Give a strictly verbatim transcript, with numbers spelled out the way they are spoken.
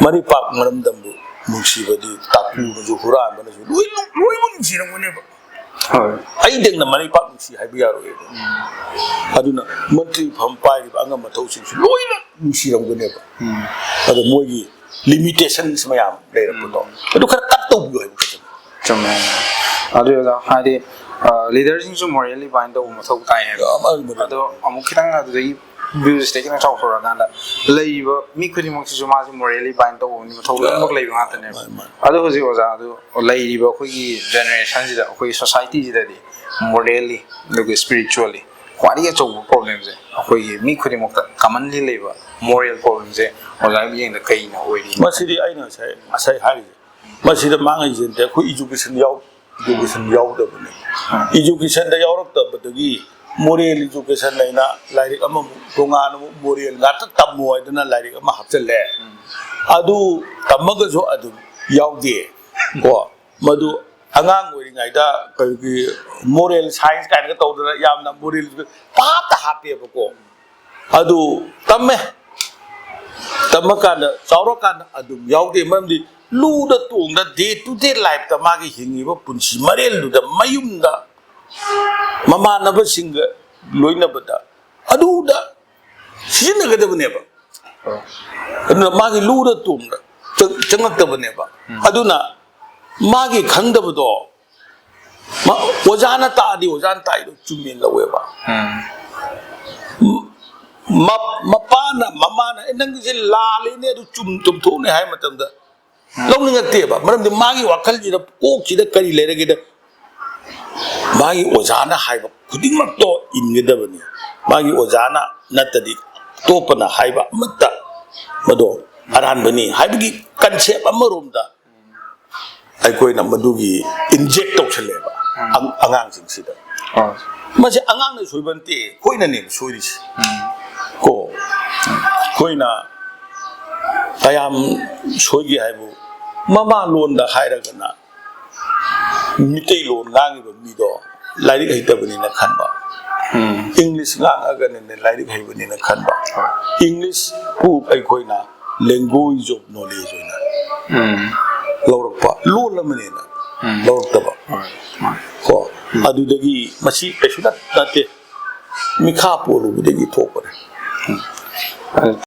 ꯃꯔꯩꯄꯥꯛ ꯃꯔꯝꯗꯝꯕꯨ ꯅꯨꯡꯁꯤꯕꯗꯤ ꯇꯥꯡꯈꯨꯜꯅꯁꯨ ꯍꯨꯔꯥꯟꯕꯅꯁꯨ ꯂꯣꯏꯅꯃꯛ ꯂꯣꯏꯅꯃꯛ ꯅꯨꯡꯁꯤꯔꯝꯒꯅꯦꯕ꯫ ꯍꯣꯏ ꯑꯩꯗꯪꯅ ꯃꯔꯩꯄꯥꯛ ꯅꯨꯡꯁꯤ ꯍꯥꯏꯕ ꯌꯥꯔꯣꯏꯕ꯫ ꯑꯗꯨꯅ ꯃꯟꯇ꯭ꯔꯤ ꯐꯝ ꯄꯥꯏꯔꯤꯕ ꯑꯉꯝ ꯑꯊꯧꯁꯤꯡꯁꯨ ꯂꯣꯏꯅ ꯅꯨꯡꯁꯤꯔꯝꯒꯅꯦꯕ꯫ ꯑꯗꯣ ꯃꯣꯏꯒꯤ ꯂꯤꯃꯤꯇꯦꯁꯟꯁ ꯃꯌꯥꯝ ꯂꯩꯔꯛꯄꯗꯣ ꯑꯗꯨ ꯈꯔ ꯀꯠ ꯇꯧꯕꯤꯌꯨ ꯍꯥꯏꯕ ꯈꯛꯇꯅꯤ꯫ ꯆꯨꯝꯃꯦ꯫ ꯑꯗꯨ ꯑꯣꯖꯥ, ꯍꯥꯏꯗꯤ ꯂꯤꯗꯔꯁꯤꯡꯁꯨ ꯃꯣꯔꯦꯜꯂꯤ ꯕꯥꯏꯟ ꯇꯧꯕ ꯃꯊꯧ ꯇꯥꯏ ꯍꯥꯏꯕ꯫ ꯑꯃ- ꯑꯗꯣ ꯑꯃꯨꯛ ꯈꯤꯇꯪ ꯑꯗꯨꯗꯒꯤ ꯚ꯭ꯌꯨꯁꯤꯗ ꯈꯤꯇꯪ ꯆꯥꯎꯊꯣꯔꯛꯑꯀꯥꯟꯗ, ꯂꯩꯔꯤꯕ ꯃꯤ ꯈꯨꯗꯤꯡꯃꯛꯁꯤꯁꯨ ꯃꯥꯁꯦ ꯃꯣꯔꯦꯜꯂꯤ ꯕꯥꯏꯟ ꯇꯧꯕ ꯃꯊꯧ ꯂꯣꯏꯅꯃꯛ ꯂꯩꯕ ꯉꯥꯛꯇꯅꯦꯕ꯫ ꯃꯥꯅꯤ, ꯃꯥꯅꯤ꯫ ꯑꯗꯣ ꯍꯧꯖꯤꯛ ꯑꯣꯖꯥ, ꯑꯗꯨ ꯂꯩꯔꯤꯕ ꯑꯩꯈꯣꯏꯒꯤ ꯖꯦꯅꯦꯔꯦꯁꯟꯁꯤꯗ, ꯑꯩꯈꯣꯏꯒꯤ ꯁꯣꯁꯥꯏꯇꯤꯁꯤꯗꯗꯤ ꯃꯣꯔꯦꯜꯂꯤ ꯑꯗꯨꯒ ꯁ꯭ꯄꯤꯔꯤꯆꯨꯋꯦꯜꯂꯤ ꯈ꯭ꯋꯥꯏꯗꯒꯤ ꯑꯆꯧꯕ ꯄ꯭ꯔꯣꯕ꯭ꯂꯦꯝꯁꯦ, ꯑꯩꯈꯣꯏꯒꯤ ꯃꯤ ꯈꯨꯗꯤꯡꯃꯛꯇ ꯀꯃꯟꯂꯤ ꯂꯩꯕ ꯃꯣꯔꯦꯜ ꯄ꯭ꯔꯣꯕ꯭ꯂꯦꯝꯁꯦ ꯑꯣꯖꯥꯒꯤ ꯃꯤꯠꯌꯦꯡꯗ ꯀꯩꯅ ꯑꯣꯏꯔꯤ? ꯃꯁꯤꯗꯤ ꯑꯩꯅ ꯉꯁꯥꯏ ꯉꯁꯥꯏ ꯍꯥꯏꯔꯤꯁꯦ, ꯃꯁꯤꯗ ꯃꯥꯡꯉꯤꯁꯦ ꯅꯠꯇꯦ, ꯑꯩꯈꯣꯏ ꯏꯖꯨꯀꯦꯁꯟ ꯌꯥꯎ ꯏꯖꯨꯀꯦꯁꯟ ꯌꯥꯎꯗꯕꯅꯤ꯫ ꯏꯖꯨꯀꯦꯁꯟꯗ ꯌꯥꯎꯔꯛꯇꯕꯗꯒꯤ ꯃꯣꯔꯦꯜ ꯏꯖꯨꯀꯦꯁꯟ ꯍꯥꯏꯅ ꯂꯥꯏꯔꯤꯛ ꯑꯃꯃꯨꯛ ꯇꯣꯉꯥꯟꯅ ꯑꯃꯨꯛ ꯃꯣꯔꯦꯜ ꯉꯥꯛꯇ ꯇꯝꯃꯣ ꯍꯥꯏꯗꯅ ꯂꯥꯏꯔꯤꯛ ꯑꯃ ꯍꯥꯞꯆꯜꯂꯦ꯫ ꯑꯗꯨ ꯇꯝꯃꯒꯁꯨ ꯑꯗꯨꯝ ꯌꯥꯎꯗꯦ ꯀꯣ꯫ ꯃꯗꯨ ꯑꯉꯥꯡ ꯑꯣꯏꯔꯤꯉꯩꯗ ꯑꯩꯈꯣꯏꯒꯤ ꯃꯣꯔꯦꯜ ꯁꯥꯏꯟꯁ ꯀꯥꯏꯅꯒ ꯇꯧꯗꯅ ꯌꯥꯝꯅ ꯃꯣꯔꯦꯜ ꯄꯥꯞꯇ ꯍꯥꯞꯄꯦꯕꯀꯣ꯫ ꯑꯗꯨ ꯇꯝꯃꯦ꯫ ꯇꯝꯃꯀꯥꯟꯗ, ꯆꯥꯎꯔꯀꯥꯟꯗ ꯑꯗꯨꯝ ꯌꯥꯎꯗꯦ꯫ ꯃꯔꯝꯗꯤ ꯂꯨꯗ ꯇꯣꯡꯗ ꯗꯦ ꯇꯨ ꯗꯦ ꯂꯥꯏꯐꯇ ꯃꯥꯒꯤ ꯍꯤꯡꯉꯤꯕ ꯄꯨꯟꯁꯤ ꯃꯔꯦꯜꯗꯨꯗ, ꯃꯌꯨꯝꯗ, ꯃꯃꯥꯟꯅꯕꯁꯤꯡꯒ ꯂꯣꯏꯅꯕꯗ, ꯑꯗꯨꯗ ꯁꯤꯖꯤꯟꯅꯒꯗꯕꯅꯦꯕ꯫ ꯑꯗꯨꯅ ꯃꯥꯒꯤ ꯂꯨꯗ ꯇꯣꯡꯗ ꯆꯪ- ꯆꯪꯉꯛꯇꯕꯅꯦꯕ꯫ ꯑꯗꯨꯅ ꯃꯥꯒꯤ ꯈꯪꯗꯕꯗꯣ ꯃꯥ- ꯑꯣꯖꯥꯅ ꯇꯥꯛꯑꯗꯤ ꯑꯣꯖꯥꯅ ꯇꯥꯛꯏꯗꯣ ꯆꯨꯝꯃꯦꯅ ꯂꯧꯋꯦꯕ꯫ ꯃ- ꯃꯄꯥꯅ, ꯃꯃꯥꯅ, "ꯑꯦ, ꯅꯪꯒꯤꯁꯦ ꯂꯥꯜꯂꯤꯅꯦ, ꯑꯗꯨ ꯆꯨꯝ- ꯆꯨꯝꯊꯣꯛꯎꯅꯦ" ꯍꯥꯏꯕ ꯃꯇꯝꯗ ꯂꯧꯅꯤꯡꯉꯛꯇꯦꯕ꯫ ꯃꯔꯝꯗꯤ ꯃꯥꯒꯤ ꯋꯥꯈꯜꯁꯤꯗ, ꯀꯣꯛꯁꯤꯗ ꯀꯔꯤ ꯂꯩꯔꯒꯦꯗ, ꯃꯥꯒꯤ ꯑꯣꯖꯥꯅ ꯍꯥꯏꯕ ꯈꯨꯗꯤꯡꯃꯛꯇꯣ ꯏꯟꯒꯗꯕꯅꯤ꯫ ꯃꯥꯒꯤ ꯑꯣꯖꯥꯅ ꯅꯠꯇꯗꯤ ꯑꯇꯣꯞꯄꯅ ꯍꯥꯏꯕ ꯑꯃꯠꯇ ꯃꯗꯣ ꯑꯔꯥꯟꯕꯅꯤ ꯍꯥꯏꯕꯒꯤ ꯀꯟꯁꯦꯞ ꯑꯃꯔꯣꯝꯗ ꯑꯩꯈꯣꯏꯅ ꯃꯗꯨꯒꯤ ꯏꯟꯖꯦꯛ ꯇꯧꯁꯜꯂꯦꯕ ꯑꯉꯥꯡꯁꯤꯡꯁꯤꯗ꯫ ꯃꯁꯤ ꯑꯉꯥꯡꯅ ꯁꯣꯏꯕ ꯅꯠꯇꯦ, ꯑꯩꯈꯣꯏꯅꯅꯦꯕ ꯁꯣꯏꯔꯤꯁꯦ꯫ ꯀꯣ ꯑꯩꯈꯣꯏꯅ ꯀꯌꯥꯝ ꯁꯣꯏꯒꯦ ꯍꯥꯏꯕꯨ, ꯃꯃꯥ ꯂꯣꯟꯗ ꯍꯥꯏꯔꯒꯅ ꯃꯤꯇꯩꯂꯣꯟ ꯉꯥꯡꯉꯤꯕ ꯃꯤꯗꯣ ꯂꯥꯏꯔꯤꯛ ꯍꯩꯇꯕꯅꯤꯅ ꯈꯟꯕ, ꯏꯪꯂꯤꯁ ꯉꯥꯡꯉꯒꯅꯅꯦ ꯂꯥꯏꯔꯤꯛ ꯍꯩꯕꯅꯤꯅ ꯈꯟꯕ꯫ ꯏꯪꯂꯤꯁꯄꯨ ꯑꯩꯈꯣꯏꯅ language of knowledge ꯑꯣꯏꯅ ꯎꯝ ꯂꯧꯔꯛꯄ, ꯂꯣꯜ ꯑꯃꯅꯦꯅ ꯎꯝ ꯂꯧꯔꯛꯇꯕ꯫ ꯍꯣꯏ ꯍꯣꯏ ꯀꯣ, ꯑꯗꯨꯗꯒꯤ ꯃꯁꯤ ꯀꯩꯁꯨ ꯅꯠ- ꯅꯠꯇꯦ, ꯃꯤꯈꯥ ꯄꯣꯜꯂꯨꯕꯗꯒꯤ ꯊꯣꯛꯄꯅꯦ꯫ ꯑꯗꯨ